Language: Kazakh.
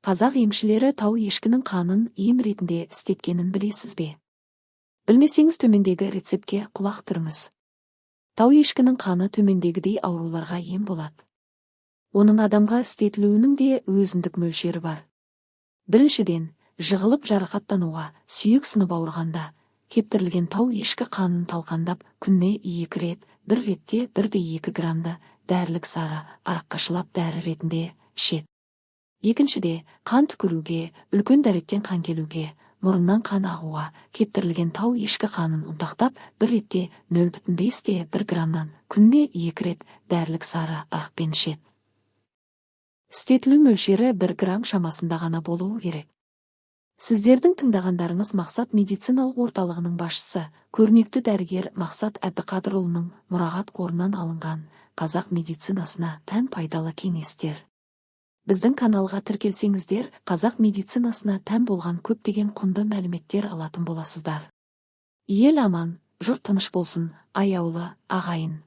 Қазақ емшілері тау ешкінің қанын ем ретінде істеткенін білесіз бе? Білмесеңіз, төмендегі рецептке құлақ түріңіз. Тау ешкінің қаны төмендегідей ауруларға ем болады. Оның адамға істетілуінің де өзіндік мөлшері бар. Біріншіден, жығылып жарақаттануға, сүйек сынып ауырғанда, кептірілген тау ешкі қанын талқандап, күніне 2 рет, бір ретте 1,2 граммды дәрілік сары араққа шылап, дәрі ретінде ішеді. Екіншіде, қан түкіруге, үлкен дәреттен қан келуге, мұрыннан қан ағуға, кептірілген тау ешкі қанын ұнтақтап, бір ретте 0,5 те 1 граммнан күніне 2 рет дәрілік сары арақпен ішеді. Істетілу мөлшері 1 грамм шамасында ғана болуы керек. Сіздердің тыңдағандарыңыз Мақсат медициналық орталығының басшысы, көрнекті дәрігер Мақсат Әбдіқадырұлының мұрағат қорынан алынған қазақ медицинасына тән пайдалы кеңестер. Біздің каналға тіркелсеңіздер, қазақ медицинасына тән болған көптеген құнды мәліметтер алатын боласыздар. Ел аман, жұрт тыныш болсын, аяулы ағайын!